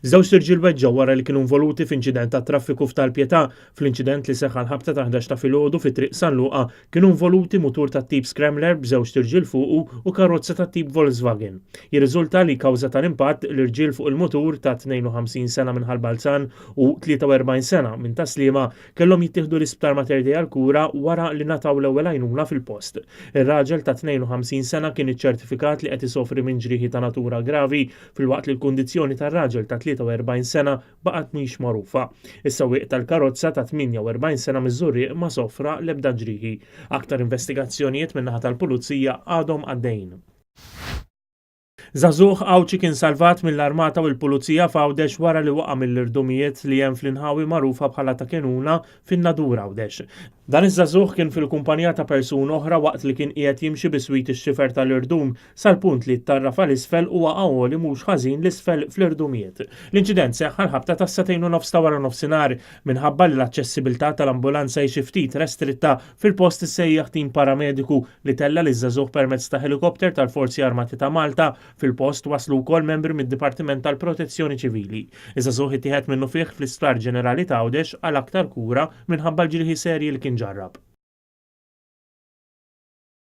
Żewġt irġiel weġġgħu wara li kienu involuti f'inċident tat-traffiku f'Tal-Pietà. Fl-inċident li seħħ għall-ħabta ta' 11 ta' filgħodu fi Triq San Luqa kienu involuti mutur tat-tip Scrambler b'żewġt irġiel fuqu u karozza tat-tip Volkswagen. Jirriżulta li kawża tal-impatt, l-irġiel fuq il-mutur ta' 52 sena minn Ħal Balzan u 43 sena minn Tas-Sliema kellhom jittieħdu l-Isptar Mater Dei għall-kura wara li ngħataw l-ewwel għajnuna fil-post. Ir-raġel ta' 52 sena kien iċċertifikat li qed isofri minn ġrieħi ta' natura gravi filwaqt li l-kundizzjoni tar-raġel ta' 43 sena baqgħet mhix magħrufa. Is-sewwieq tal-karozza ta' 48 sena miż-Żurrieq ma sofra l-ebda ġrieħi. Aktar investigazzjonijiet min-naħa tal-Pulizija għadhom għaddejjin. Żagħżugħ Għawdxi kien salvat mill-Armata u l-Pulizija f'Għawdex wara li waqa' mill-irdumijiet li hemm fl-inħawi magħrufa bħala Ta' Kenuna fin-Nadur Għawdex. Dan iż-żagħżugħ kien fil-kumpanija ta' persuna oħra waqt li kien qiegħed jimxi biswit ix-xifer tal-irdum sal-punt li ttarraf għal isfel u waqa' għoli mhux ħażin 'l isfel fl-irdumijiet. L-inċident seħħ għall-ħabta tas-sagħtejn u nofs ta' waranofsinhar. Minħabba li l-aċċessibilità tal-ambulanza hi xi ftit restritta, fil-post issejjaħ tim paramediku li tella' liż-żagħżugħ permezz ta' ħelikopter tal-Forzi Armati ta' Malta. Fil-post waslu wkoll membri mid-Dipartiment tal-Protezzjoni Ċivili. Iż-żagħżugħ ittieħed minnufih fl-Isptar Ġenerali t'Għawdex għal aktar kura minħabba l-ġrieħi serji li kien ġarrab.